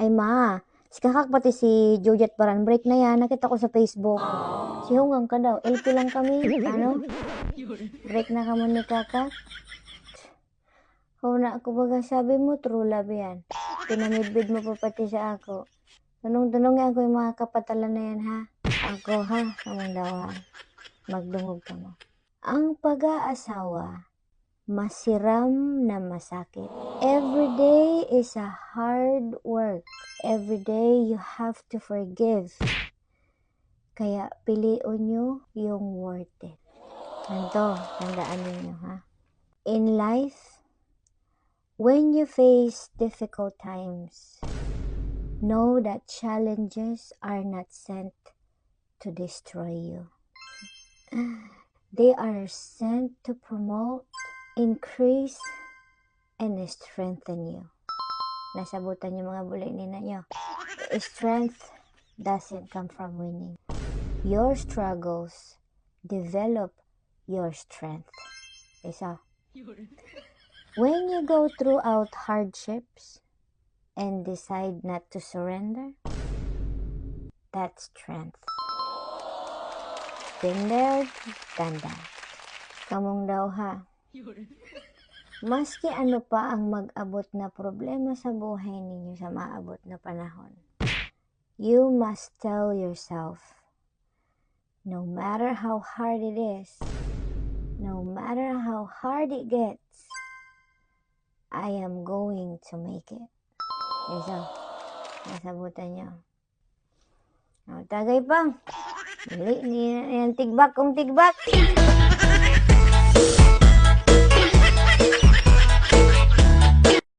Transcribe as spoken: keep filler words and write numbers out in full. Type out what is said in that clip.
Ay, ma, si Kakak pati si Juliet Baran, break na yan. Nakita ko sa Facebook. Sihungan ka daw. L P lang kami. Ano? Break na kamo ni Kakak? Huna ko baga, sabi mo, true love yan. Pinamidbid mo pa pati sa ako. Tunong-tunong yan ko yung mga kapatalan na yan, ha? Ako, ha? Kamong dawa. Magdungog ka mo. Ang pag-aasawa, masiram na masakit. Every day is a hard work. Every day you have to forgive. Kaya pilion nyo yung worth it. Ganito, tandaan ninyo, ha? In life, when you face difficult times, know that challenges are not sent to destroy you. They are sent to promote, increase, and strengthen you. Nasabutan yung mga buli ni na nyo. Strength doesn't come from winning. Your struggles develop your strength. Isa. When you go throughout hardships and decide not to surrender, that's strength. Been there, done that. Kamong daw ha. Maski ano pa ang mag-abot na problema sa buhay ninyo sa maabot na panahon, you must tell yourself, no matter how hard it is, no matter how hard it gets, I am going to make it. Isa, nasabutan nyo. O, tagay pa. Dali, ni, yan tigbak kong tigbak.